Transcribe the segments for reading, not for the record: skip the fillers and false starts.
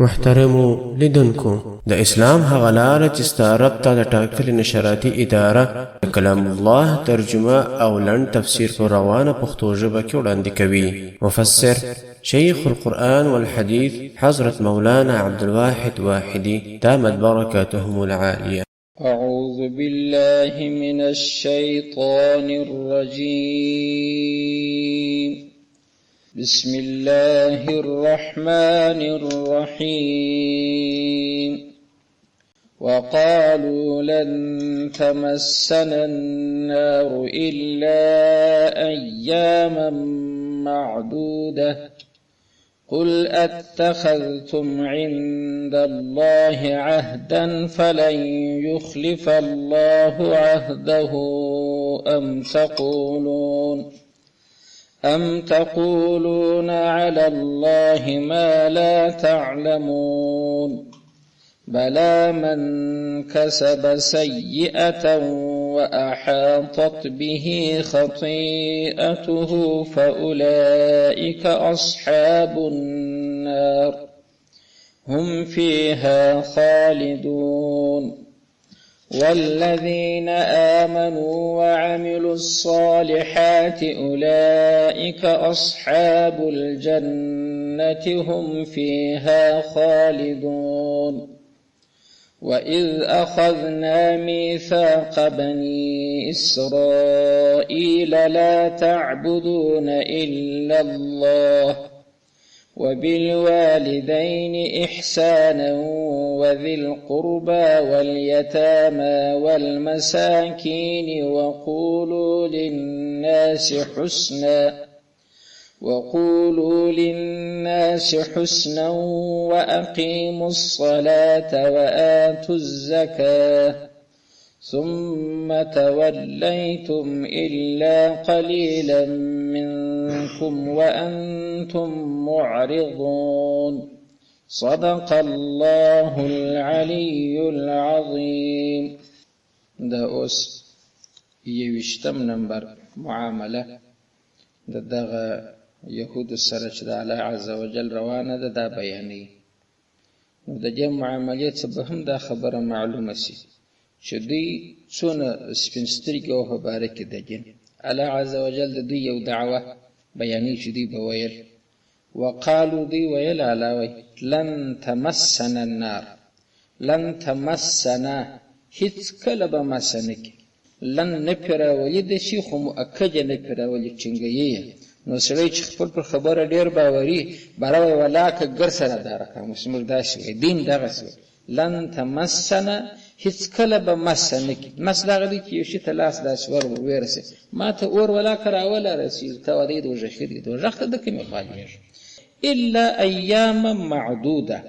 محترمو لیدونکو د اسلام هغه لاره چې ستا رب تا د ټاکلې نشراتي اداره د کلام الله ترجمه او لنډ تفسیر په روانه پښتو ژبه کې وړاندې کوي. مفسر شیخ القرآن والحدیث حضرت مولانا عبدالواحد واحدي دامت برکاتهم العالیه. أعوذ بالله من الشيطان الرجيم. بسم الله الرحمن الرحيم. وقالوا لن تمسنا النار إلا أياما معدودة. قل أتخذتم عند الله عهدا فلن يخلف الله عهده أم تقولون على الله ما لا تعلمون. بلى من كسب سيئة وأحاطت به خطيئته فأولئك أصحاب النار هم فيها خالدون. والذين آمنوا وعملوا الصالحات أولئك أصحاب الجنة هم فيها خالدون. وإذ أخذنا ميثاق بني إسرائيل لا تعبدون إلا الله وبالوالدين إحسانا وذي القربى واليتامى والمساكين وقولوا للناس حسنا وأقيموا الصلاة وآتوا الزكاة ثم توليتم إلا قليلا منكم وأنتم معرضون. صدق الله العلي العظيم. دا اوس یوویشتم نمبر معامله د دغه یهودو سره چې د الله عز وجل روانه ده دا بیانوي. نو د دې معاملې څخه به هم دا خبره معلومه سي چې دوی څونه سپین سترګي او په باره کې د دین. الله عز وجل د دوی یو دعوه بیانوي چې دوی به ویل وقالو دوی ویل الله وایي لن تمسنا النار، لن تمسنا هیڅکله به مسه نه کړي. لن نه پرې راولي د شي خو مؤکده نه پرې راولي ټینګوي یې. نو سړی چې خپل پر خبره ډېر باوري باره وایي ولاکه ګر سره دا رقم اوس موږ داسې وایي دین دغسې وایي لن تمسنا هیڅکله به مسه نه کړي. مس دغه دی چې یو شي ته لاس داسې ور ورسي ما ته اور ولاکه راوله رسېږي ته وایي دی دوږخي دی دوږخ ته د کومې خوا لوېږي. الا ایاما معدوده،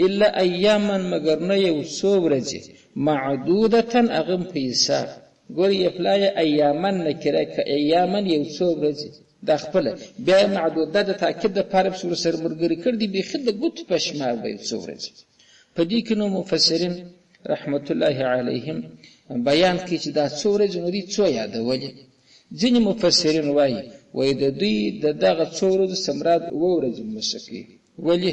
الا ایاما مګر نه یو څو ورځې، معدودة هغه هم په حساب. ګورې یې پلا یې ایاما نکره که ایاما یو څو ورځې دا خپله بیا یې معدوده د تاکید دپاره پسې ورسره ملګري کړي دي بیخي د ګوتو په شمار به یو څو ورځې. په دې کې نو مفسرین رحمت الله علیهم بیان کوي چې دا څو ورځې نو دوی څو یادولې. ځینې مفسرین وایي وایي د دوی د دغه څو ورځو څخه مراد اووه ورځې مسکوي. ولې؟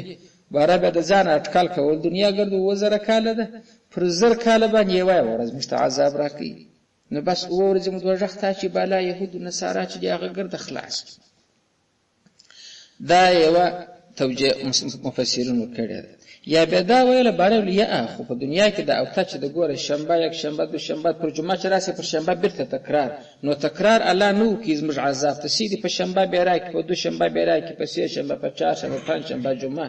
باره بیا د ځان اټکل کول دنیا ګرد 7000 کاله ده، پر 1000 کاله باندې یوه یوه ورځ موږ ته عذاب راکوي. نو بس اووه ورځې مو دوږخ ته چې بالا یهودو نصارا چې دي هغه ګرده خلاص کړي. دا یوه توجیه مفسرینو کړې ده. یا بیا دا ویله باره ویل یا خو په دنیا کې د اوتا چې د ګوره شنبه یکشنبه دوشنبه پر جمعه چې راسي پر شنبه بیرته تکرار، نو تکرار الله نه وکړي زموږ عذاب ته سیدي په شنبه بیا راکړي په دوشنبه بیا راکړي په سې شنبه په چهارشنبه پنجشنبه جمعه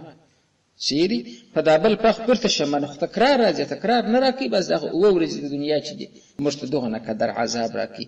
سیدي په دا بل پخ بیرته شنبه، نو خو تکرار راځي تکرار نه راکوي. بس دغه اووه ورځې د دنیا چې دي موږ ته دغه نه قدر عذاب راکوي.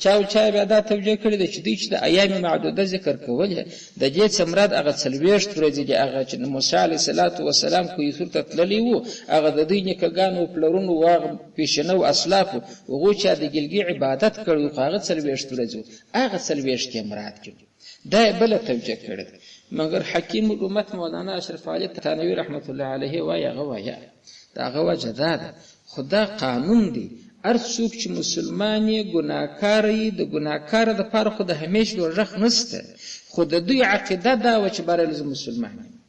چا او چا بیا دا توجیه کړې ده چې دوی چې د ایام معدوده ذکر کولې د دې څه مراد هغه 40 ورځې دي هغه چې موسی علیه الصلاة والسلام کوه طور ته تللی وو، هغه د دوی نیکهګانو پلرونو هغه پېشنو اسلافو هغو چا د ګلګي عبادت کړی وو، خو هغه 40 ورځې وو، هغه 40 یې مراد کړي. دا یې بله توجیه کړې ده. مګر حکیم الامت مولانا اشرف علي تھانوي رحمت الله علیه وایي هغه وایي د هغه وجه دا ده خو دا قانون دی هر څوک چې مسلمان یې ګناهکار یې د ګناهکار دپاره خو د همیش دوږخ نشته، خو د دوی عقیده دا وه چې بهرحال زه مسلمان یم.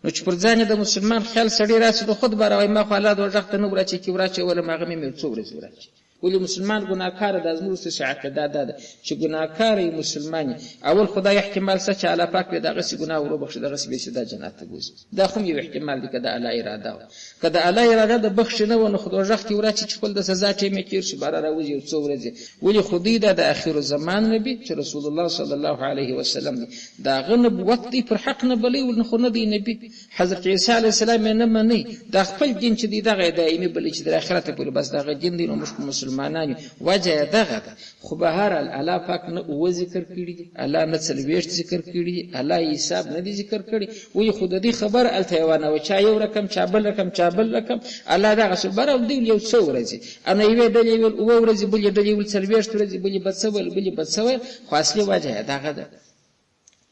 نو چې پر ځان یې د مسلمان خیال سړی راسي نو خود به راوایي ما خو الله دوږخ ته نه وراچوي کې وراچولم هغه مې یو څو ورځې وراچوي. ولې مسلمان ګناهکاره دا زموږ ستاسې عقیده دا ده چې ګناهکاره یې مسلمان یې اول خو دا احتمال شته چې الله پاک به دغسې ګناه وروبخښي دغسې به سیده جنت ته بوځي. دا خو هم یو احتمال دی که د الله اراده وه. که د الله اراده د بخښې نه وه نو خو دوږخ کې وراچي چې خپل د سزا ټیم یې تېر شو باره راوځي یو څو ورځې. ولې خو دوی دا د اخر الزمان نبي چې رسول الله صلی الله علیه وسلم دی د هغه نبوت دی پر حق نه بلی خو نه دی نبي. حضرت عیسی علیه السلام یې نه مني دا خپل دین چې دی دغه یې دایمي بلی چې تر اخرته پورې بس دغه دین دی نو موږ خو مسلمانان یو وجه یې دغه ده. خو بهرحال الله پاک نه اووه ذکر کړي دي، الله نه 40 ذکر کړي دي، الله یې حساب نه دي ذکر کړي. ولې خو د دې خبره هلته یوه نه وه، چا یو رقم، چا بل رقم، چا بل رقم. الله دغه څه بهرحال دوی یو څو ورځې انو یوې ډلې ویل اووه ورځې، بلې ډلې ویل 40 ورځې، بلې به څه ویل، بلې به څه ویل، خو اصلي وجه یې دغه ده.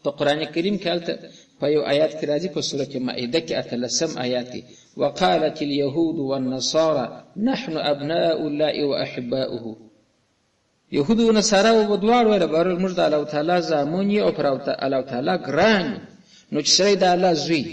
په قرآن کریم کې هلته په یو آیات کې راځي په سورة مائده کې 18 آیات دی، وقالت اليهود والنصارى نحن ابناء الله واحباؤه. یهودو و نصاراو به دواړو ویل بهرحال موږ د الله تعالی زامن یو او پر الله تعالی ګران یو. نو چې سړی د الله زوی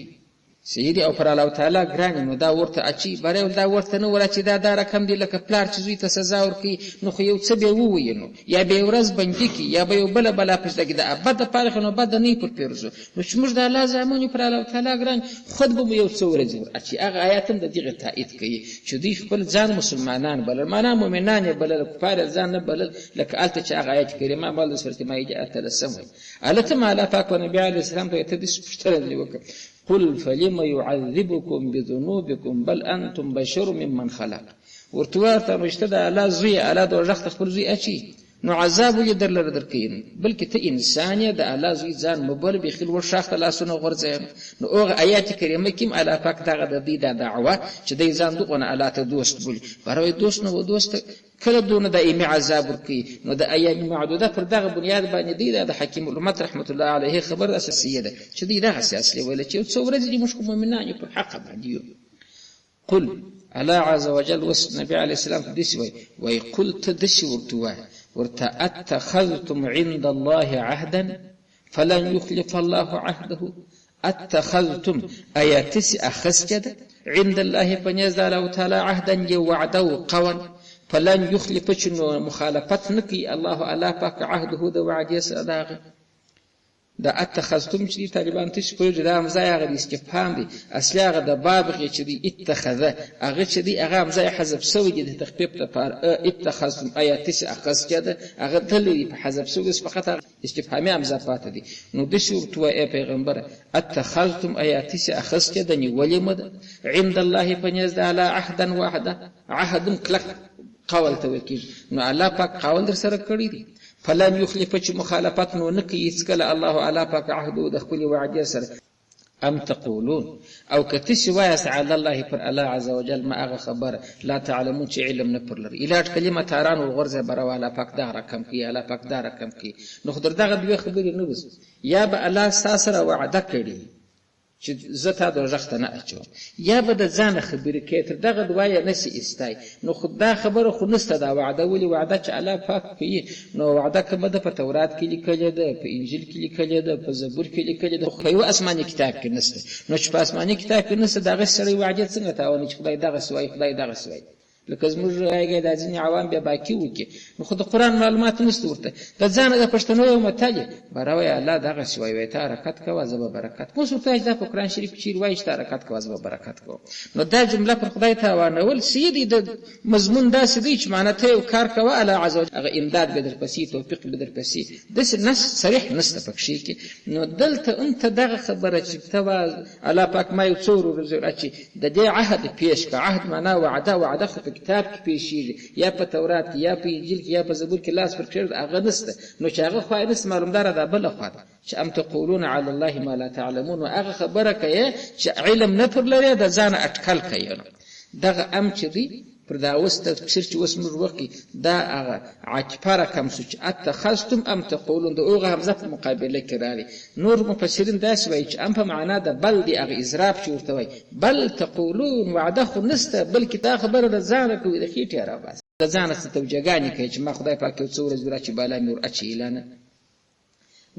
صحیح دی او پر الله تعالی ګران نو دا ورته اچي بره دا ورته نه وراچي دا دا رقم دی لکه پلار چې زوی ته سزا ورکوي نو خو یو څه به ووایي نو یا به ورځ بندي کړي یا به یو بله بلا پسې کړي د ابد دپاره خو نو بد نه پر پیرزو. نو چې موږ د الله زامن یو پر الله تعالی ګران خود به مو یو څه ورځې ور اچي. هغه آیات هم د دغې تایید کوي چې دوی خپل ځان مسلمانان بلل، معنا مؤمنان یې بلل، کفار یې ځان نه بلل. لکه هلته چې هغه آیت کریمه بل د سورة مائده 18 وایي هلته هم الله پاک و نبي علیه السلام ته ته داسې پوښتنه ترې وکړه قل فلم يعذبكم بذنوبكم بل انتم بشر ممن خلق. ورته وایه ورته نو چې ته د الله زوی یې، الله دوږخ ته خپل زوی اچي نو عذاب ولې درلره درکوي؟ بلکې ته انسان یې، د الله زوی ځان مه بوله، بیخي لوړ ښاخ ته لاسونه غورځوې. نو هغه آیات کریمه کې هم الله پاک دغه د دوی دا دعوه چې دی ځان دغونه الله ته دوست بولي، باره وایي دوست نو دوست کله دونه دایمي عذاب ورکوي. نو د ایام معدوده پر دغه بنیاد باندې دی دا د حکیم الامت رحمت الله علیه خبره اساسیه ده چې دوی دغسې اصلي ویله چې یو څو ورځې دي موږ خو مؤمنان یو پر حقه باندې یو. قل الله عز وجل اوس نبي علیه السلام ته داسې وایي، وایي قل ته داسې ورته ووایه ورته اتخذتم عند الله عهدا فلن يخلف الله عهده. اتخذتم ایا تاسې اخیستې ده عند الله په نزد د الله تعالی عهدا یو وعده او قول فلن يخلف چې نو مخالفت نه کوي الله الله پاک عهده د وعدې سره د هغه. دا اتخذتم چې دي طالبان تاسې پوهېږئ دا همځای هغه د استفهام دی، اصلي هغه د باب غې چې دی اتخذه هغه چې دی هغه همځای حذف شوی دی د تخفیف دپاره. اتخذتم ایا تاسې اخیستې ده هغه تللی دی په حذف شوی اوس فقط هغه استفهامي همزه پاتې دی. نو داسې ورته ووایه ای پیغمبره اتخذتم ایا تاسې اخیستې ده نیولې مو ده عند الله په نزد د الله عهدا وعده. عهد هم کلک قول ته ویل کېږي، نو الله پاک قول در سره کړی دی. فلن یخلف چې مخالفت نو نه کوي هېڅکله الله الله پاک عهد د خپلې وعدې سره. ام تقولون او که تاسې وایاست علی الله پر الله عز وجل ما هغه خبره لا تعلمون چې علم نه پر لري. اله اټکلي متاران ورغورځوي بره الله پاک دا رقم کوي الله پاک دا رقم کوي. نو خو در دغه دوې خبرې نه وځي، یا به الله ستا سره وعده کړي چې زه تا دوږخ ته نه اچوم، یا به د ځانه خبرې کوې تر دغه دعا یې نه سي ایستی. نو خو دا خبره خو نسته دا وعده، ولې وعده چې الله پاک کوي نو وعده کومه ده په تورات کې لیکلې ده، په انجیل کې لیکلې ده، په زبور کې لیکلې ده، خو په یوه آسماني کتاب کې نسته. نو چې په آسماني کتاب کې نسته د هغسې سړی وعدې څنګه تاوانوي چې خدای دغسې وایي خدای دغسې وایي. لکه زموږ رایګی دا ځینې عوام بیا باقي وکړي نو خو د قرآن معلومات نشته ورته. د ځانه د پښتنو یو متل یې باره وایي الله دغسې وایي وایي ته حرکت کوه زه به برکت کوم. اوس ورته وایي چې دا په قرآن شریف کې چیرې وایي چې ته حرکت کوه زه به برکت کوم. نو دا جمله پر خدای تاوانول صحیح دی، د مضمون داسې دی چې معنا ته یو کار کوه الله عز وجل هغه امداد به درپسې توفیق به درپسې داسې نص صریح نشته پکښې کې. نو دلته هم ته دغه خبره چې ته الله پاک ما یو څو ورځې راچي د دې عهد پیش که، عهد معنا وعده، وعده خو په کتاب کې پیشیږي یا په تورات کې یا په انجیل کې یا په زبور کې لاس پر کښېږده هغه نشته. نو چې هغه خوا یې نشته معلومداره دا بله خوا ده چې ام تقولون علی الله ما لا تعلمون، هغه خبره کوي چې علم نه پر لري د ځانه اټکل کوي. نو دغه ام چې دی پر دا اوس تفسیر چې اوس موږ وکړي دا هغه عاطفه رقم سو چې اتخذتم ام تقولون د هغه همزه په مقابله کې راغی. نور مفسرین داسې وایي چې ام په معنا د بل دی، هغه اضراب چې ورته وایي بل تقولون وعده خو نسته بلکې دا خبره د ځانه کوي د خېټې راوباسي د ځانه څه توجهګانې کوي چې ما خدای پاک یو څو ورځې وراچي بالا مې ور اچي اعلانه.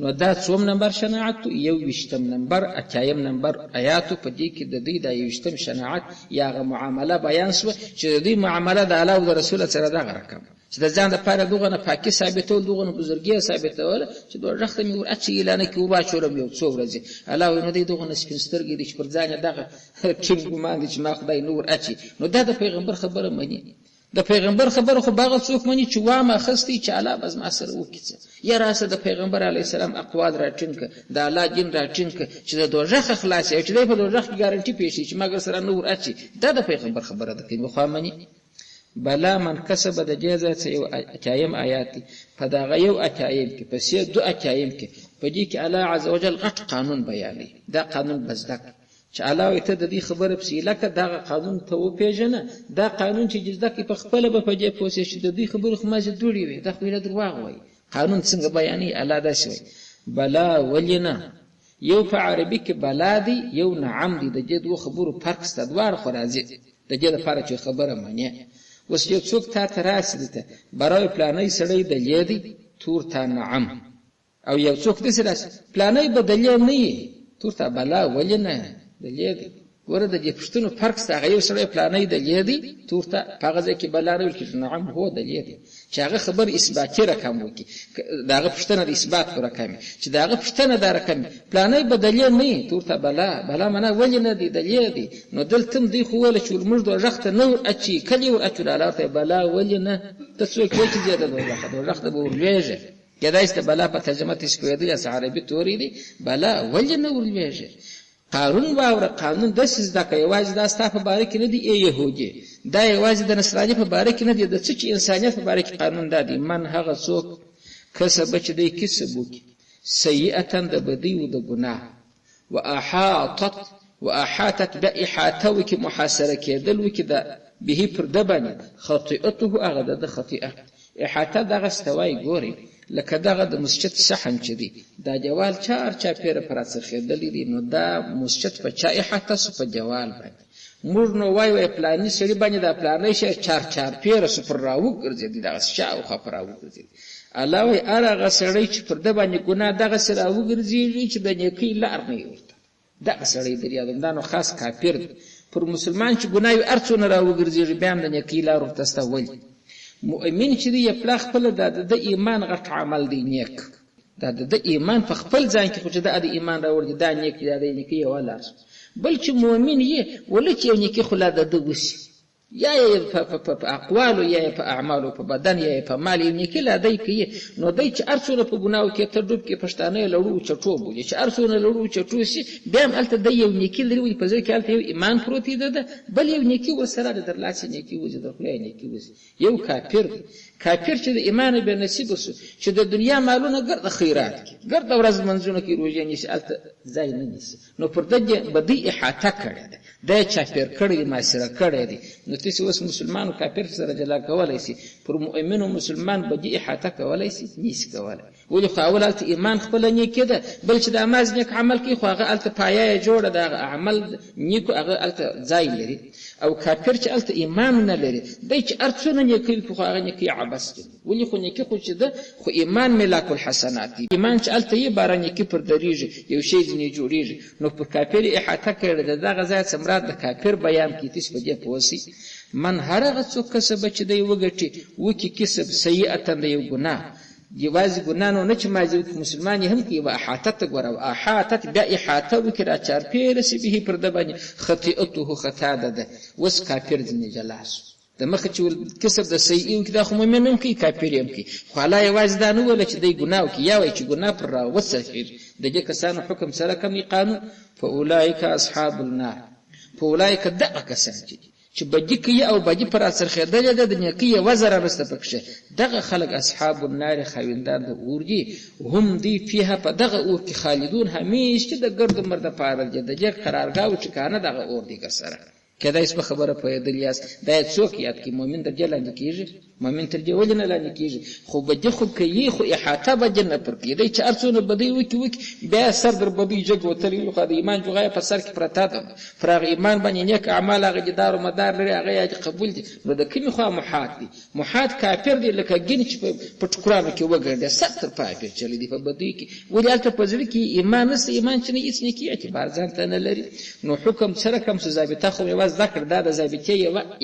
نو دا څوم نمبر شناعت؟ 21 نمبر، 80 نمبر آیاتو. په دې کې د دوی دا 21 شناعت یا هغه معامله بیان شوه چې د دوی معامله د الله او د رسول سره دغه رقم چې د ځان دپاره دغه نه پاکي ثابتول، دغه نه بزرګي ثابتوله چې دوزخ ته مې ور اچوي اعلانه کې ور واچولم یو څو ورځې. الله وایي نو دوی دغه نه سپین سترګې دي چې پر ځان یې دغه ټینګ ګمان دی چې ما خدای نه ور اچوي. نو دا د پیغمبر خبره مني. د پیغمبر خبره خو به هغه څوک مني چې وام اخیستی چې الله به زما سره وکړي څه. یا راسه د پیغمبر علیه السلام اقوال راټینګ کړه، د الله دین راټینګ کړه چې د دوزخه خلاص شي او چې دی په دوزخ کې ګارنټي پېښ چې ما ګر سره نه ور اچي. دا د پیغمبر خبره ده کومې خوا مني. بلا من کسب د دې ځای څه 81 آیات دی. په دغه 81 کې پسې 82 کې په دې کې الله عز وجل غټ قانون بیانوي. دا قانون به زده کړه چې الله وایي ته د دې خبره پسې لکه دغه قانون ته وپېژنه. دا قانون چې زده کړې په خپله به په دې پوه شې چې د دوی خبرې خو مازې دوړې وې، دا خو یې درواغ وایي. قانون څنګه بیانوي؟ الله داسې وایي بلا ولې نه. یو په عربي کې بلا دی، یو نعم دی. د دې دوو خبرو فرق شته، دواړه خو راځي د دې لپاره چې خبره منې. اوس یو څوک تا ته راسي دلته براوی پلانی سړی دلې دی، تور تا نعم. او یو څوک داسې راسي پلانی به دلې نه یي، تور تا بلا ولې نه دلې دی. ګوره د دې پوښتنو فرق شته. هغه یو سړی پلانی دلې دی، تور ته په هغه ځای کې بلا نه ویل کېږي، نعم هو دلې دی. چې هغه خبر اثباتي رقم وکړي، د هغه پوښتنه د اثبات په رقم وي، چې د هغه پوښتنه دا رقم وي پلانی به دلې نه وي، تور ته بلا، بلا معنا ولې نه دی، دلې دی. نو دلته هم دوی خو ویل چې موږ دوزخ ته نه ور اچي، کله یې ور اچولو؟ الله ورته بلا ولې نه، ته څوک یې چې ځې د دوزخه، دوزخ ته به ورلوېږې. کېدای شي د بلا په ترجمه تاسې پوهېدلی یاست، عربي توری دی، بلا ولې نه ورلوېږې. قانون واوره، قانون داسې زده کړه، یوازې دا ستا په باره کې نه دی ای یهودي، دا یوازې د نصراني په باره کې نه دی، د څه چې انسانیت په باره کې قانون دا دی. من هغه څوک کسب چې دی کسب وکړي سیئة د بدۍ و د ګناه، واحاطت واحاطت بیا احاطه وکړي، محاصره کېدل وکړي د به پر ده باندې خطیئته هغه د ده خطیئه. احاطه دغه څه ته وایي، ګورئ لکه دغه د مسجد صحن چې دی، دا دیوال چار چاپېره پر راڅرخېدلی دی، نو دا مسجد په چا احاطه سو؟ په دیوال باندې. موږ نو وایو وایي پلاني سړي باندې دا پلانی شی چار چارپېره سو، پر راوګرځېدی، دغسې شاوخوا پر راوګرځېدی. الله وایي هر هغه سړی چې پر ده باندې ګناه دغسې راوګرځېږي چې د نیکۍ لار نه وي ورته، دغه سړی در یادوم. دا نو خاص کافر دی. پر مسلمان چې ګناه وي هر څونه راوګرځېږي بیا هم د نیکۍ لار ورته سته. ولې مؤمن چې دی پلا خپله دا د ده ایمان غټ عمل دی، نیک دا د ده ایمان په خپل ځان کې خو چې دا د ایمان راوړ دی، دا نیک دی، دا د نیکۍ یوه لار. بل چې مؤمن یې ولې چې یو نیکي خو لا د ده وسي، یا یې په اقوالو یا یې په اعمالو، په بدن یا یې په مال یو نیکي لا دی کوي. نو دی چې هر څومره په ګناو کې ته ډوب کې، پښتانه یې لړو چټو بولي، چې هر څومره لړو چټو سي بیا هم هلته دی یو نیکي لري، ولې په زړه کې هلته یو ایمان پروت دی، ده بل یو نیکي ورسره ده، در لاسې نیکي وځي، د خولې نیکي وځي. یو کافر دی، کافر چې د ایمان بې نصیبه سو، چې د دنیا مالونه ګرده خیرات کړي، ګرده ورځ لمونځونه کوي، روژې نیسي، هلته ځای نه نیسي. نو پر ده بدۍ احاطه کړې ده، دا یې چاپېر کړی دی، محاصره کړی دی. نو تاسې اوس مسلمان او کافر سره جلا کولی سي، پر مؤمن او مسلمان بدي احاطه کولی سي؟ نشي کولی. ولې خو اول هلته ایمان خپله نیکي ده، بل چې دا ماز نیک عمل کوي خو هغه هلته پایه یې جوړه ده، هغه عمل نیکو هغه هلته ځای لري. او کافر چې هلته ایمان نه لري، دی چې هر څونه نیکي وکړي خو هغه نیکي عبث دي. ولې خو نیکي خو چې ده خو ایمان ملاک الحسنات دی، ایمان چې هلته یې باره نیکي پر درېږي، یو شی ځینې جوړېږي. نو پر کافر یې احاطه کړې ده. دغه ځای څه مراد د کافر بیان کړي، تاسې په دې پوه سئ. من هر هغه څوک کسبه چې دی وګټي، وکړي کسب سیئة د یو ګناه، یوازې ګناه نو نه چې ماضي وکړي، مسلمان یې هم کوي. واحاطت ته ګوره، واحاطت بیا احاطه وکړي، راچارپېره سي به پر ده باندې خطیئته خطا ده ده. اوس کافر ځینې جلا سو، د مخه چې کسب د سیئې وکړي، دا خو مؤمن هم کوي، کافر یې هم کوي. خو الله یوازې دا نه ویله چې دی ګناه وکړي، یا وایي چې ګناه پر راوڅرخېږي. د دې کسانو حکم څه رقم دی قانون؟ فاولئک اصحاب النار، فاولئک دغه کسان چې دي چې بدي کوي او بدي پر راڅرخېدلې ده، د نیکۍ یوه ذره نشته پکښې، دغه خلک اصحاب النار خاوندان د اور دي، هم دوی فیها په دغه اور کې خالدون، همیش چې د ګرد عمر دپاره دي، د دې قرارګاه او ټکانه دغه اور دی. که سره کېدای شي په خبره پوهېدلي یاست. دا یې څوک یاد کړي؟ مؤمن درجه لاندې کېږي؟ مؤمن تر دې ولې نه لاندې کېږي؟ خو بدي خو کوي، خو احاطه بدي نه پر کوي. دی چې هر څونه بدۍ وکړي وکړي، بیا یې سر در بدۍ جګ وتلی وي، خو د ایمان جوغه یې په سر کې پرته ده. پر هغه ایمان باندې نیک اعمال هغه دي دار و مدار لري، هغه یې قبول دي. نو د کومې خوا محاط دی؟ محاط کافر دی، لکه ګین چې په ټوکرانو کې وګرځي، سر تر پایه پېچلی دی په بدۍ کې. ولې هلته په زړه کې ایمان نشته، ایمان چې نه هېڅ نیکي اعتبار ځان ته نه لري. نو حکم څه رقم شو؟ ضابطه خو مې یوه زده کړه، دا د ضابطې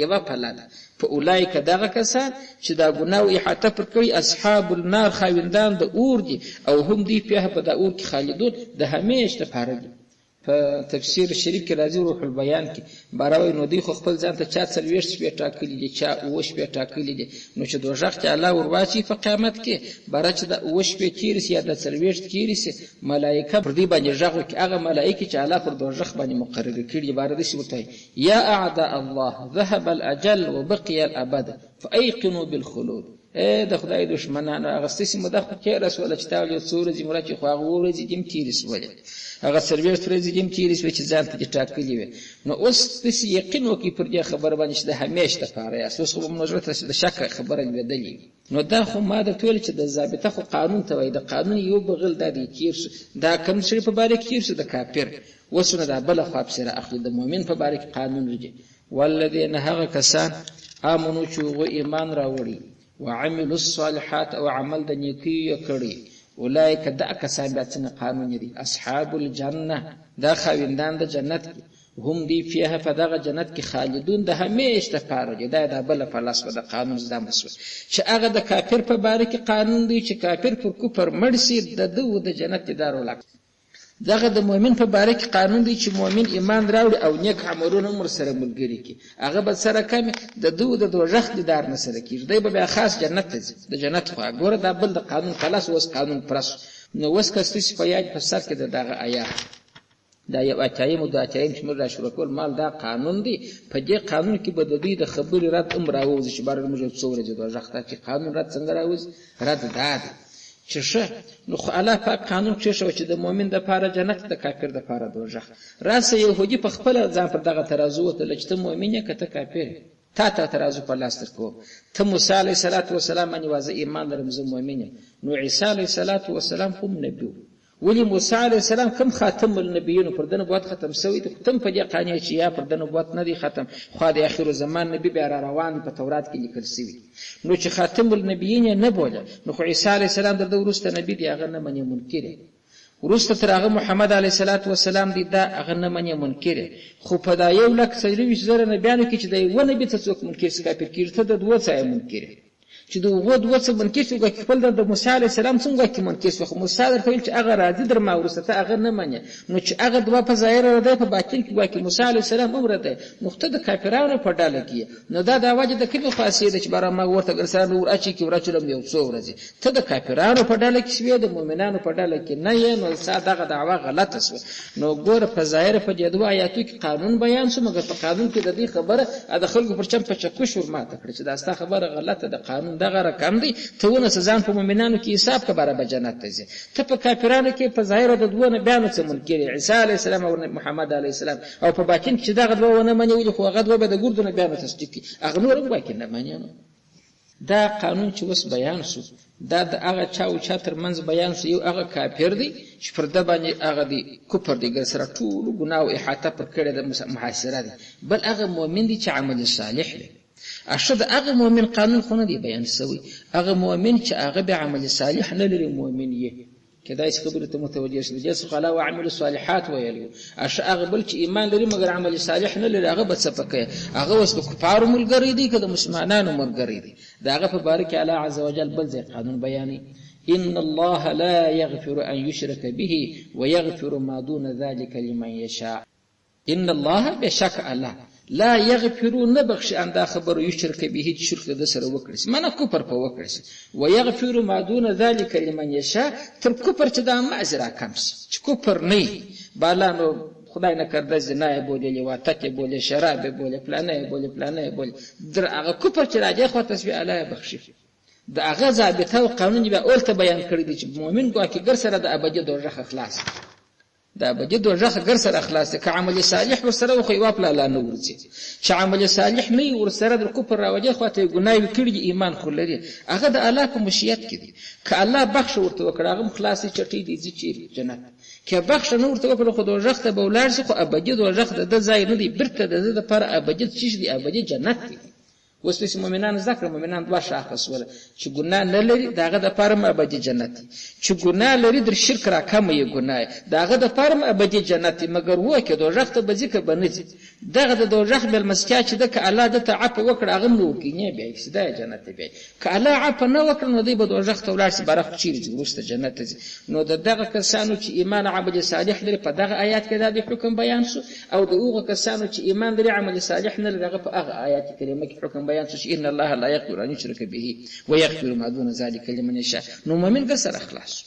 یوه پله ده. په اولئک دغه کسان چې دا ګناه احاطه پر کړي، اصحاب النار خاوندان د اور دي، او هم دوی فیها په دا اور کې خالدون د همیش دپاره دي. په تفسیر شریف کې راځي، روح البیان کې باره وایي، نو دوی خو خپل ځان ته چا 40 شپې ټاکلي دي، چا 7 شپې ټاکلي دي. نو چې دوزخ کې الله ور واچوي په قیامت کې، باره چې دا 7 شپې تېرې سي یا دا 40 تېرې سي، ملایکه پر دوی باندې غږ وکړي، هغه ملایکې چې الله پر دوزخ باندې مقررې کړي، باره داسې ورته وایي: یا اعداء الله ذهب الاجل وبقي الابد فایقنوا بالخلود. ای د خدای دښمنانو، هغه ستاسې موده خو تېره سوله چې تا ویل څو ورځې مو راکړې، خو هغه 7 ورځې دې هم تېرې سولې، هغه 40 ورځې دې هم تېرې سوې چې ځان ته دې ټاکلې وې. نو اوس تاسې یقین وکړئ پر دې خبره باندې چې د همېش دپاره یاست. اوس خو به مو زړه ته د شک خبره لوېدلې وي. نو دا خو ما درته ویل چې د ضابطه خو قانون ته وایي، د قانون یو بغل دا دی تېر سو، دا کوم سړي په باره کې تېر سو؟ د کافر. اوس نو دا بله خوا پسې را اخلي، د مؤمن په باره کې قانون لري. والذین هغه کسان آمنو چې هغوی ایمان راوړي، وعملوا الصالحات او عمل د نیکیو یې کړی، اولئک دا کسان بیا څنګه قانون دي؟ اصحاب الجنه، دا خاوندان د جنت دي، هم دی فیها په دغه جنت کې خالدون د همیش دپاره دي. دا دا بله په لاس به د قانون زده سوه چې هغه د کافر په باره کې قانون دی چې کافر پر کفر مړ سي، د ده و د جنت دیدار ولاړ. دغه د مؤمن په باره کې قانون دی چې مؤمن ایمان راوړي او نیک عملونه هم ورسره ملګري کړي، هغه به څه رقم د ده د دوزخ دیدار نه سره کېږي، دی به بیا خاص جنت ته ځي، د جنت خوا. ګوره دا بل د قانون خلاص، اوس قانون پرس. نو اوس که ستاسې په یاد په سر کې د دغه آیات دا یو اتیایم او دوه اتیایم چې موږ را شروع کول، مال دا قانون دی، په دې قانون کې به د دوی د خبرې رد هم راووځي چې بهر موږ یو څو ورځې دوزخ ته چې قانون رد څنګه راوځي؟ رد دا دی چې ښه نو خو الله پاک قانون کښېښوه چې د مؤمن دپاره جنت، د کافر دپاره دوزخ. راسه یهودي په خپله ځان پر دغه ترازو وتله چې ته مؤمن یې که ته کافر یې، تا ته ترازو په لاس درکوم. ته موسی علیه الصلاة والسلام باندې وایه زه ایمان لرم، زه مؤمن یم. نو عیسی علیه الصلاة والسلام هم نبي و. ولې موسی علیه السلام کوم خاتم النبیینو پر ده نبوت ختم سوی دی، خو تم په دې قانع چې یا پر ده نبوت نه دی ختم، خو د اخر زمان نبي بیا را روان دی، په تورات کې لیکل سوي. نو چې خاتم النبیین یې نه بوله، نو خو عیسی علیه السلام در ده وروسته نبي دی، هغه نه منې، منکر یې. وروسته تر هغه محمد علیه الصلاة والسلام دی، دا هغه نه منې، منکر یې. خو په دا 124,000 نبیانو کې چې د یوه نبي څه څوک منکر سي کافر کېږي، ته د دوو څخه منکر یې. چې د هغو دوه څه منکر شو، ګواکې خپل د موسی علیه السلام څنګه ګواکې منکر شو، خو موسی درته ویل چې هغه راځي در ما وروسته، ته هغه نه منې. نو چې هغه دوه په ظاهره رد دی، په باطن کې ګواکې موسی علیه السلام هم رد دی، نو خو ته د کافرانو په ډله کې یې. نو دا دعوه دې د کومې خوا سي ده چې باره ما ورته ګرسان ور اچي کې ور اچولم یو څو ورځې، ته د کافرانو په ډله کې شوې، د مؤمنانو په ډله کې نه یې. نو ستا دغه دعوه غلطه شوه. نو ګوره په ظاهره په دې دوه آیاتو کې قانون بیان شو، مګر په قانون کې د دې خبره د خلکو پر چم په چکش ور ماته کړه چې دا ستا خبره غلطه ده، قانون دغه رقم دی، ته ونسه ځان په مؤمنانو کې حساب که باره به جنت ته ځې. ته په کافرانو کې په ظاهره د دوو نبیانو څه منکر یې، عیسی علیه السلام او محمد علیه السلام، او په باطن کې چې دغه دوه ونه منې، ولې خو هغه دوه به د ګردو نبیانو تصدیق کړي، هغه نور هم ګواکې نه منې. نو دا قانون چې اوس بیان سو، دا د هغه چا او چا تر منځ بیان سو. یو هغه کافر دی چې پر ده باندې هغه دی کفر دی، ګر سره ټولو ګناه احاطه پر کړې ده، محاصره دی. بل هغه مؤمن دی چې عمل صالح دی. ښه د هغه مؤمن قانون خو نه دی بیان سوی، هغه مؤمن چې هغه بیا عمل صالح نه لري مؤمن یې. کېدای شي خبرې ته متوجه شي، د دې څخه علاوه عمل صالحات ویلي وو. ښه هغه بل چې ایمان لري مګر عمل صالح نه لري، هغه به څه پکې؟ هغه اوس د کفارو ملګری دی که د مسلمانانو ملګری دی؟ د هغه په باره کې الله عز وجل بل ځای قانون بیانوي: إن الله لا يغفر أن يشرك به ويغفر ما دون ذلك لمن يشاء. إن الله بشک الله لا يغفر نه بخښي ان دا خبره يشرک به چې شرک د سره وکړي سي، معنی کفر په وکړي سي، ويغفر ما دون ذلك لمن يشاء، تر کفر چې دا محض راکم سي چې کفر نه وي بالا، نو خدای نه کرده زنا یې بولې، لواطت یې بولې، شراب یې بولې، فلانه یې بولې، فلانه یې بولې، در هغه کفر چې راځي خو تسبیح الله یې بخښي. د هغه ضابطه او قانون یې بیا اولته بیان کړی دی چې مؤمن ګواکې ګر سره د ابدي دوزخه خلاص. د ابدي دوزخ ګر سره خلاص دی. که عمل صالح ورسره وخو یوه پلا لا نه ورځي، چې عمل صالح نه وي ورسره در کفر راولي خواته یې ګناوې کړي دي، ایمان خو لري، هغه د الله په مشیت کې دی. که الله بخښه ورته وکړه هغه هم خلاص دی، چټۍ دی ځي چېرې جنت. که بخښه نه ورته وکړه خو دوزخ ته به ولاړ شي، خو ابدي دوزخ د ده ځای نه دی، بیرته د ده دپاره ابدي څه شي دی؟ ابدي جنت دی. اوس پسې مؤمنان زده کړه، مؤمنان دوه شاخه سوله، چې ګناه نه لري د هغه دپاره هم ابدي جنت دی، چې ګناه لري در شرک راکمه یې ګناه یې د هغه دپاره هم ابدي جنت دی، مګر وو که دوزخ ته به ځي که به نه ځي. دغه د دوزخ مېلمستیا چې ده که الله ده ته عفو وکړه هغه هم نه ورکوي، نه بیایي سیده یې جنت ته بیایي. که الله عفو نه وکړه نو دی به دوزخ ته ولاړ شي، بره خو چیرې ځي وروسته جنت ته ځي. نو د دغه کسانو چې ایمان عمل صالح لري په دغه آیات کې دا دی حکم بیان شو، او د هغو کسانو چې ایمان لري عمل صالح نه لري هغه په هغه آیات کریمه کې حکم بیان شو چې ان الله لا یغفر ان یشرک به ویغفر ما دون ذلک لمن یشاء. نو مؤمن ګر سره خلاص شو.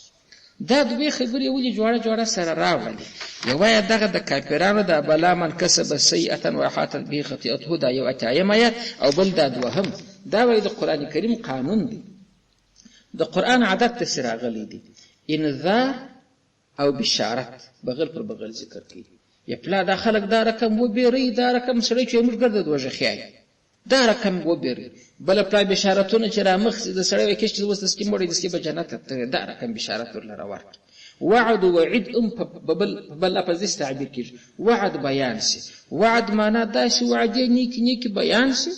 دا دوې خبرې ولې جوړه جوړه سره راوړلې؟ یوه یې دغه د کافرانو د بلا من کسب سیئة واحاطت به خطیئته، دا یو اتیایم آیات، او بل دا دوهم، دا وایي د قرآن کریم قانون دی، د قرآن عادت داسې راغلی دی، انذار او بشارت بغل پر بغل ذکر کوي. یا پلا دا خلک دا رقم وبېروي، دا رقم سړی چې موږ ګرده دوږخیان دا رقم وبېروي، بله پلا بشارتونه چې رامخ سي د سړی وایي کش چې اوس دستي مړی دستي به جنت ته تللی، دا رقم بشارت ورله ورکړي. وعد و وعید هم په بل لفظ داسې تعبیر کېږي، وعد بیان سي، وعد معنا داسې وعدې نیکې نیکې بیان سي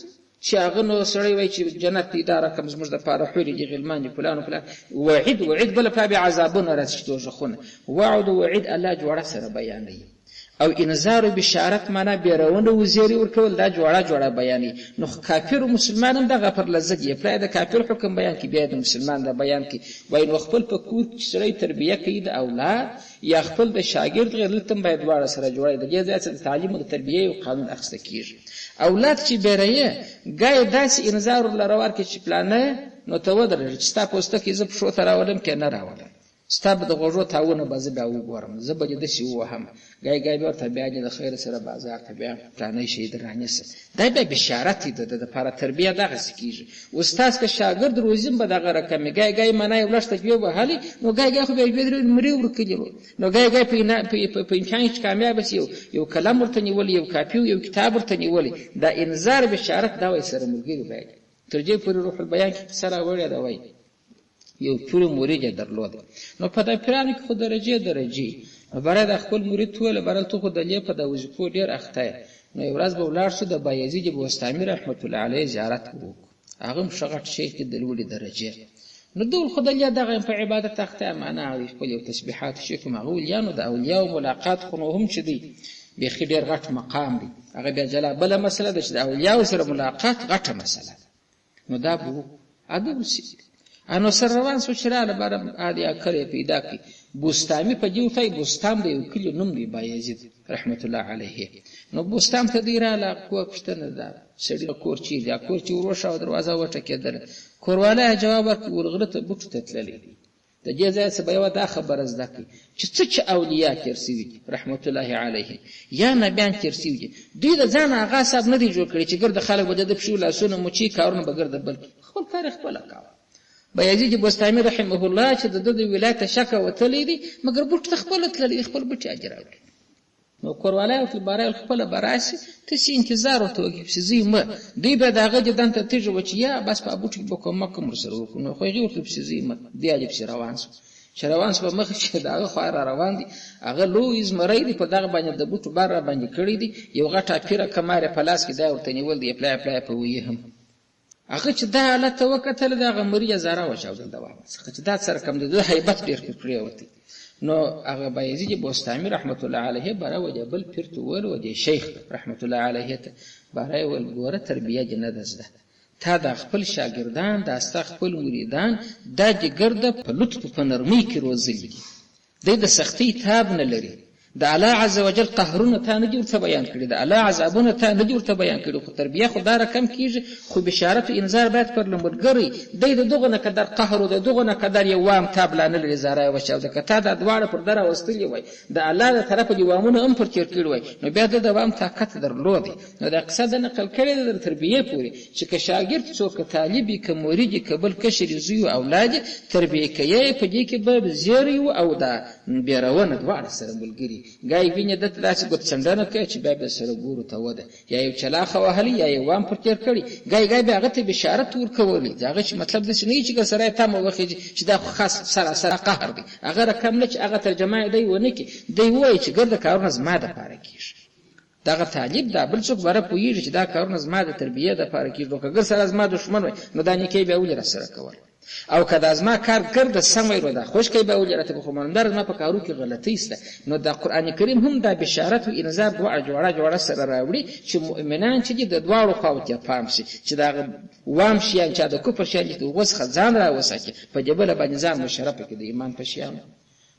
چې هغه نو سړی وایي چې جنت دی دا رقم زموږ دپاره حورې دي غلمان دي فلان و فلان. وعید وعید بله پلا بیا عذابونه راځي چې دوزخونه. وعد و وعید الله جوړه سره بیانوي، او انذار و بشارت معنا بیرونه و زیری ورکول دا جوړه جوړه بیانوي. نو کافر و مسلمان هم دغه پر لذت یې پلا د کافر حکم بیان کړي، بیا د مسلمان دا بیان کړي. وایي نو خپل په کور کې چې سړی تربیه کوي د اولاد یا خپل د شاګرد غیر دلته هم باید دواړه سره جوړه. د دې ځای څخه د تعلیم او د تربیې یو قانون اخیسته کېږي. اولاد چې بیروي ګای داسې انذار ورله ورکړي چې پلانه نو ته ودرېږه چې ستا پوستکی زه پښو ته راولم که نه راولم، ستا به د غوږو تاوونه به زه بیا وګورم، زه به دې داسې ووهم، ګای ګای بیا ورته بیا دې د خیر سره بازار ته بیا پلانی شی در رانیسه. دا بیا بشارت دی، د ده دپاره تربیه دغسې کېږي. استاد که شاګرد روزي هم به دغه رقم وي، ګای ګای معنا یې لږ تجربه وهلی نو ګای ګای خو بیا دوې درې نمرې ورکړي وو، نو ګای ګای په امتحان کې چې کامیابه سي یو قلم ورته نیولی، یو کاپي یو کتاب ورته نیولی. دا انذار بشارت دا وایي سره ملګري باید. تر دې پورې روح البیان کې قصه راوړې ده، وایي یو پیر مرید یې درلود، نو په دا پیرانو کې خو درجې درجې، نو باره د خپل مرید ته وویل باره ته خو د لې په دا وظیفو ډېر اخته یې، نو یو ورځ به ولاړ شو د بایزید بوستامي رحمت الله علیه زیارت به وکړو، هغه هم ښه غټ شیخ دی د لوړې درجې، نو ده ویل خو د لې دغه یم په عبادت اخته یم، معنا هغه خپل یو تسبیحات شي کوم، هغه ولیانو د اولیاو ملاقات خو نو هم چې دی بیخي ډېر غټ مقام دی، هغه بیا جلا بله مسله ده چې د اولیاو سره ملاقات غټه مسله ده، نو دا به وکړو. ادب وسي نو سره روان سو چې راله باره ادي اکر یې پیدا کړي. بوستامي په دې ورته بوستام د یو کلي نوم دی بایزید رحمت الله علیه، نو بوستام ته دی راله کوه پوښتنه ده سړي کور چیرې دی، کور چې ور وښه دروازه وټکېدله، کورواله یې جواب ورکړ ورغره ته بوټو ته تللی دی. د دې ځای څخه به یوه دا خبره زده کړئ چې څه چې اولیا تېر سوي دي رحمت الله علیهم یا نبیان تېر سوي دي، دوی د ځان هغه حساب نه دی جوړ کړی چې ګرده خلک به د ده پښو لاسونه مچي کارونه به ګرده بل کړي، خپل کار یې خپله کاوه. بایزید بوستامي رحمه الله چې د ده د ولایت شکه وتلی دی، مګر بوټ ته خپله تللی دی، خپل بوټ یې اجرا کړي. نو کوروالی ورته باره ویل خپله به راسي، ته څه انتظار ورته وکړې پسې ځئ مه. دوی بیا د هغه دیدن ته تږي وه چې یا بس په بوټو کې به کومک هم ورسره وکړو، نو خو هغې ورته پسې ځئ مه، دی هلې پسې روان سو. چې روان سو په مخ چې د هغه خوا را روان دی، هغه لوی زمری دی، په دغه باندې د بوټو بار را باندې کړی دی، یو غټه پیره کمار یې په لاس کې دی ورته نیول دی، پلای پلای په ویي هم. هغه چې دا حالت ته وکتل د هغه مري یې زاره وچاودل د واما څخه چې دا څه رقم دی، د ده هیبت ډېر پر پرېوتی. نو هغه بایزید بوستامي رحمت الله علیه باره و دې بل پیر ته وویل، و دې شیخ رحمت الله علیه ته باره یې وویل ګوره تربیه دې نه ده زده، تا دا خپل شاګردان دا ستا خپل مریدان دا دې ګرده په لطف په نرمۍ کې روزلي دي، دی د سختۍ تاب نه لري، د الله عز وجل قهرونه تا نه دي ورته بیان کړي، د الله عذابونه تا نه دي ورته بیان کړي، خو تربیه خو دا رقم کېږي، خو بشارت و انذار باید پر ملګری دی د دغه نه قدر قهر و د دغه نه قدر یو وام تاب لا نه لري، زاره یې وچاوده. که تا دا دواړه پر ده راوستلي وای، د الله د طرفه دې وامونه هم پر تېر کړي وای، نو بیا ده د وام طاقت درلودی. نو دا قصه ده نقل کړې ده در تربیې پورې چې که شاګرد څوک، که طالب وي، که مرید وي، که بل کشر زوی او اولاد یې تربیه کوي، په دې کې به زیری و او دا بیرونه دواړه سره ملګري. دي. ګای وینې ده ته داسې ګوتڅنډنه کوي چې بیا به سره ګورو ته وده، یا یو چلاخه وهلی یا یې وام پر تېر کړی، ګای ګای بیا هغه ته بشارت ورکولی. د هغه چې مطلب داسې نه وي چې سره یې تمه وخېژي چې دا خو خاص سراسر قهر دی، هغه رقم نه چې هغه ترجمه یې دی ونه کړي، دی ووایي چې ګرده کارونه زما دپاره کېږي. دغه طالب دا بل څوک باره پوهېږي چې دا کارونه زما د تربیې دپاره کېږي، نو که ګر سره زما دښمن وای نو دا نیکۍ بیا ولې راسره کول، او که دا زما کار ګرده سم وای نو دا خوشکی به ولې راته، خو معلومدار زما په کارو کې غلطۍ شته. نو دا قرآن کریم هم دا بشارت او انذار دواړه جوړه جوړه سره راوړي چې مؤمنان چې دي د دواړو خواو ته پام شي، چې دا وام شیان چې د کفر شیان دي د هغو څخه ځان راوساتي، په دې بله باندې ځان مشرفه کړي د ایمان په شیانو.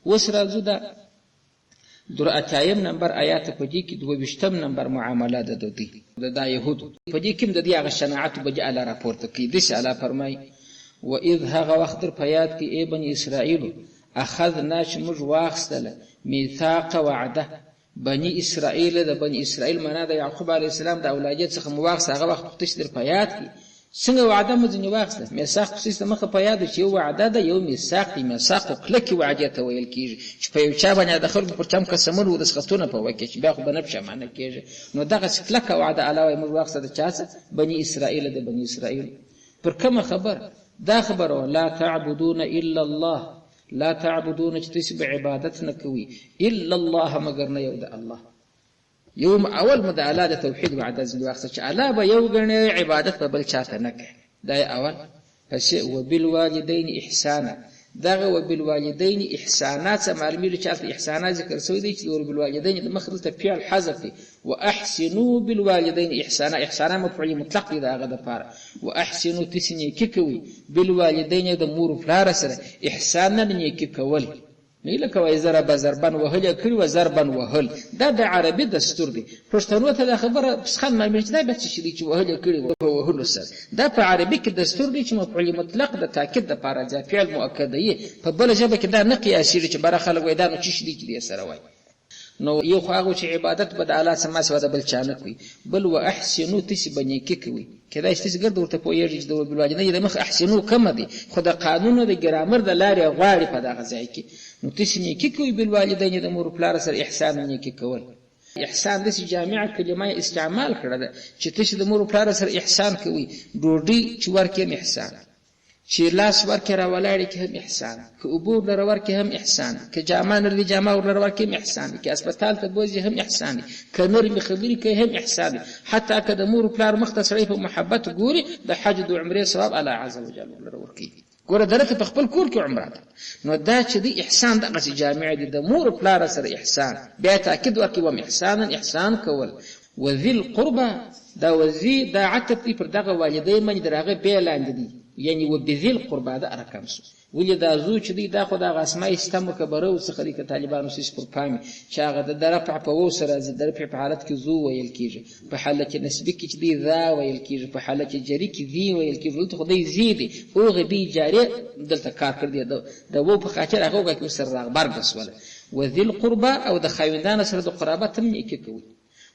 اوس راځو دا در اتیایم نمبر آیات، په دې کې 22 نمبر معامله ده د دوی د دا یهودو، په دې کې هم د دوی هغه شناعت به دې الله راپورته کوي. داسې الله فرمایي واذ هغه وخت در په یاد کې ای بني اسرائیلو اخذنا چې موږ واخیستله میثاق وعده بني اسرائیل، د بني اسرائیل معنا د یعقوب علیه السلام د اولادې څخه مو واخیسته، هغه وخت تاسې در په یاد کې څنګه وعده مو ځینې واخیسته. میثاق خو څه مخه په یاد چې یو وعده ده یو میثاق دی. میثاق خو کلکې وعدې ته ویل کېږي چې په یو چا باندې د خلکو پر چم قسمونه و دستخطونه په وکړي چې بیا خو به نه پښېمانه کېږي. نو دغسې کلکه وعده الله وایي موږ واخیسته د چا څخه؟ بني اسرائیل، د بني اسرائیل. پر کومه خبره؟ دا خبره وه لا تعبدون الا الله، لا تعبدون چې تاسې به عبادت نه کوئ الا الله مګر نه یو د الله. یو اول مو د الله د توحید وعده ځینې واخیسته چې الله به یو ګڼې عبادت به بل چاته نه کوي، دا یې اول. پسې وبالوالدین احسانا، دغه وبالوالدین احسانا څه معلومېږي چې هلته احسانا ذکر شوی دی چې د وبالوالدین د مخ دلته فعل حذف دی. واحسنوا بالوالدین احسانا، احسانا مفعول مطلق دی د هغه دپاره. واحسنوا تاسې نیکي کوئ بالوالدین د مور و پلار سره، احسانا نیکي کول نه لکه وایي ضرب ضربن وهل یې کړي وه ضربن وهل، دا د عربي دستور دی. پښتنو ته دا خبره پسخند معلومېږي چې دا بیا څه شي دی چې وهل یې کړي وه په وهلو سره. دا په عربي کې دستور دی چې مفعول مطلق د تاکید دپاره راځي، فعل مؤکدوي. په بله ژبه کې دا نه قیاسېږي چې بره خلک وایي دا نو څه شي دی چې دې سره وایي. نو یو خو هغه چې عبادت به د الله څخه ما سوا د بل چا نه کوي، بل واحسنو تاسې به نیکي کوئ. کېدای شي تاسې ګرد ورته پوهېږئ چې د وبالوالدین د مخ احسنو کمه دی، خو د قانون د ګرامر د لارې غواړي په دغه ځای کې. نو تاسې نیکي کوئ بالوالدین د مور پلار سره احسان نیکي کول. احسان داسې جامعه کلمه یې استعمال کړه ده چې تاسې د مور پلار سره احسان کوئ. ډوډۍ چې ورکړې هم احسان، چې لاس ورکې راولاړې کې هم احسان، که اوبه ورله ورکې هم احسان، که جامه نرمې جامه ورله ورکې هم احسان دی، که هسپتال ته بوځي هم احسان دی، که نرمې خبرې کوي هم احسان دی. حتی که د مور پلار مخ ته سړی په محبت ګوري د حج د عمرې ثواب الله عز وجل ورله ورکوي. ګوره درته په خپل کور کې عمره ده. نو دا چې دی احسان دغسې جامع دی د مور پلار سره احسان، بیا تاکید ورکوي وم احسانا احسان کول. وذي القربى، دا وذي دا عطف دی پر دغه والدین باندې در هغه بې لاندې دی، یعنی وبذي القربى دا رقم سو. ولې دا زو چې دی دا خو د هغه اسماء سته مکبرو څخه دی که طالبانو سیس پر پامي چې هغه د رفع په وو سره راځي، د رفع په حالت کې زو ویل کېږي، په حالت نسبي کې چې دی ذا ویل کېږي، په حالت جري کې ذي ویل کېږي. دلته خو دی ذي دی، هغه بې جارې دلته کار کړی دی د وو په خاطر هغه وګه کې ورسره راغبرګه سوله. وذي القربى او د خاوندانو سره د قرابت هم نیکي کوي.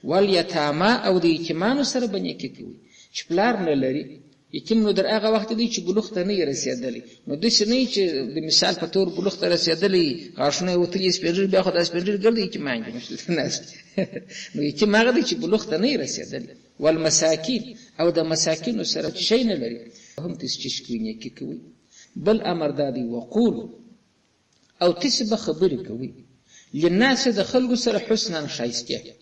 والیتاما او د یتیمانو سره به نیکي کوي چې پلار نه لري. یتیم نو در هغه وخت دی چې بلوغ ته نه یې رسېدلی، نو داسې نه چې د مثال په تور بلوغ ته رسېدلی غاښونه یې وتلي سپین ږیري، بیا خو دا سپین ږیري ګرده یتیمان دي ناست. نو یتیم هغه دی چې بلوغ ته نه یې رسېدلی. والمساکین او د مساکینو سره چې شی نه لري هم تاسې چې کوي نیکي کوي. بل امر دا دی وقولو او تاسې به خبرې کوئ للناس د خلکو سره حسنا ښایستې.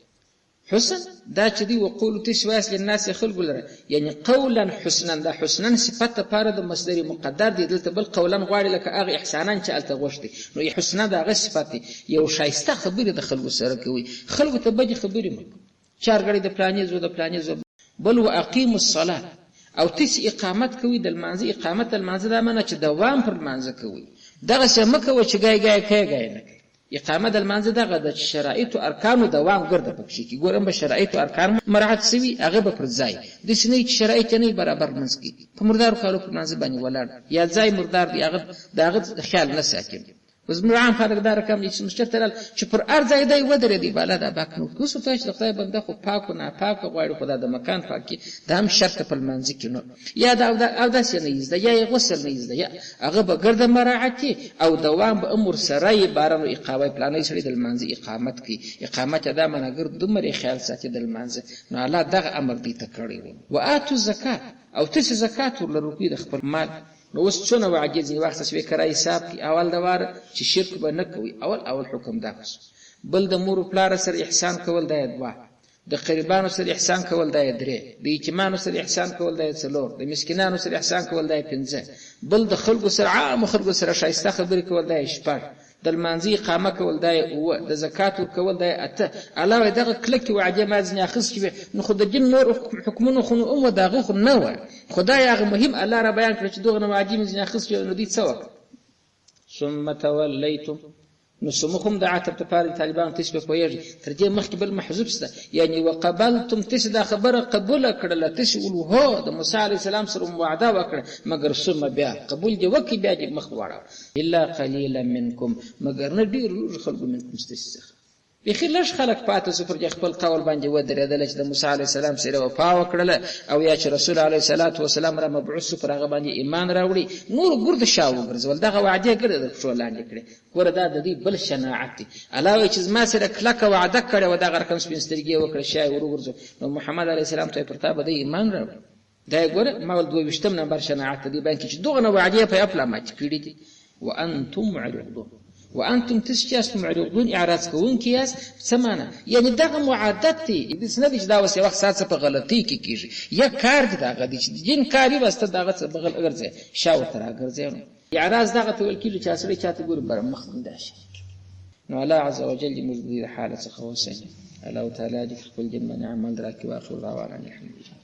حسن دا چې دی وقولو تاسې وایاست للناس خلکو لره، یعنی قولا حسنا، دا حسنا صفت دپاره د مصدر مقدر دی، دلته بل قولا غواړي لکه هغه احسانا چې هلته غوښتي، نو حسنا د هغه صفت دی. یو ښایسته خبرې د خلکو سره کوئ، خلکو ته بدې خبرې مه کوئ، چارګړی د پلانې زو د پلانې زو. بل واقیموا الصلاة او تاسې اقامت کوئ د لمانځه. اقامت د لمانځه دا معنی چې دوام پر لمانځه کوئ، دغسې مه کوئ چې ګای ګای کوې ګای نه کوې. اقامه د لمانځه دغه ده چې شرایط و ارکانو دوام ګرده پکښې کړي. ګورم به شرایط و ارکان مراعت سوي هغه به پر ځای، داسې نه وي چې شرایط یې نه وي برابر لمونځ کوي، په مردارو کالو پر لمانځه باندې ولاړ یا ځای مردار دی هغه د هغه خیال نه ساتي. اوس زموږ عام خلک دا رقم دي چې مسجد ته راغلل چې پر هر ځای دی ودرېدی بالا دا باک نو اوس ورته چې د خدای بنده خو پاک و ناپاک غواړي خو دا د مکان پاکي دا هم شرط په لمانځه کې نو یا دا اودس یې نه زده یا یې غسل نه زده یا هغه به ګرده مراعتي او دوام به هم ورسره یې باره نو اقامه پلانی سړی د لمانځه اقامت کوي اقامت یې دا معنا ګرد دومره یې خیال ساتي د لمانځه نو الله دغه امر دوی ته کړی و وآتو الزکات او تاسې زکات ورله ورکوئ د خپل مال. نو اوس څونه وعدې ځینې واخیسته شوې کرا حساب کړي اول د واره چې شرک به نه کوئ اول اول حکم دا وسو بل د مور و پلار سره احسان کول دا یې دوه د قریبانو سره احسان کول دا یې درې د یتیمانو سره احسان کول دا یې څلور د مسکینانو سره احسان کول دا یې پنځه بل د خلکو سره عامو خلکو سره ښایسته خبرې کول دا یې شپږ د لمانځه اقامه کول دا یې اووه، د زکات ورکول دا یې اته، الله وایي دغه کلکې وعدې ما ځینې اخیستې وې، نو خو د دین نور حکمونو خو نو هم وه د هغه خو نه وه، خو دا یې هغه مهم الله را بیان کړل چې دغه وعدې مې ځینې اخیستې وې، نو دوی څه وکړل؟ ثم تولیتم نو ثم خو هم د عطف دپاره د طالبانو تاسې به پوهېږئ تر دې مخکې بل محذوف شته یعنې وقبلتم تاسې دا خبره قبوله کړله تاسې ول هو د موسی علیه السلام سره مو وعده وکړه مګر ثم بیا قبول دې وکړي بیا دې مخ واړاوه الا قلیلا منکم مګر نه ډېرو لږو خلکو منکم ستاسې څخه بیخي لږ خلک پاتې سو پر دې خپل قول باندې ودرېدل چې د موسی علیه السلام سره وفا وکړله او یا چې رسول علیه الصلاة والسلام را مبعوث سو پر هغه باندې ایمان راوړي نور ګرد شا وګرځول دغه وعدې ګرده د پښو لاندې کړې ګوره دا د دوی بل شناعت دی الله وایي چې زما سره کلکه وعده کړې وه دغه رقم سپین سترګي یې وکړه شا یې وروګرځول نو محمد علیه السلام ته پر تا به دی ایمان راوړي دا یې ګوره ما ول 22 نمبر شناعت دی بیان کړي چې دغه وعدې په خپله ماتې کړي دي. وانتم معرضون، وانتم تاسو چې یاست معرضون اعراض کوونکي یاست. څه معنی؟ یعنې دغه مو عادت دی، داسې نه دی چې دا اوس یو وخت ستا څه په غلطۍ کې کېږي، یا کار دې د هغه دی چې د دین کار وي بس ته د هغه څه بغل ګرځې شا ورته راګرځې. نو اعراض دغه ته ویل کېږي چې سړی چاته ګوري بر مخ همداسې. نو الله عز وجل دې موږ د دې له حاله څخه وساتي. الله تعالی دې خپل دین باندې عمل راکړي. واخر دعوانا الحمدلله.